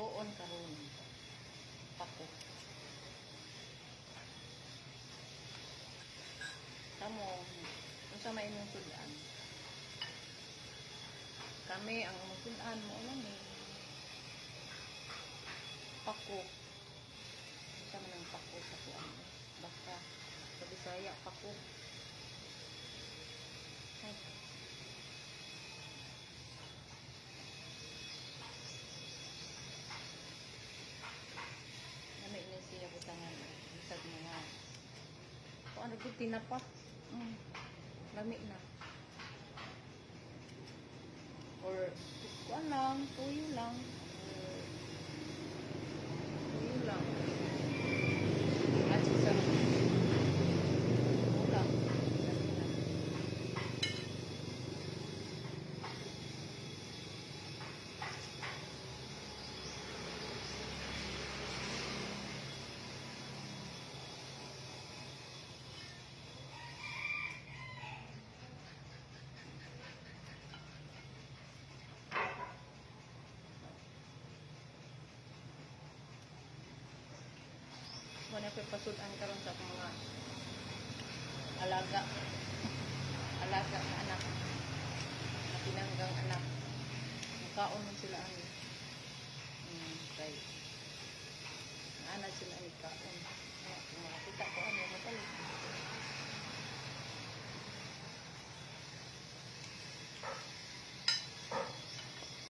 Lutuon karon pako. Kamo, unsa may inyong sud-an? Kami ang among sud-an mao lang ni pako. Unsa man ang pako sa kuan? Basta sa Bisaya, pako. Ay. Lami ni siya butangan bisag mga kuan ra gud, tinapa. Lami na. Or kuan lang, tuyo lang. Or, tuyo lang. At sa ulam. Lami na. Wala ko pasud-an karon sa akong mga alaga. Alaga nga anak. Mga tinanggang anak. Mukaon man sila ani. Kay ana sila ani kaon. Kung makakita ko ano, mapalit.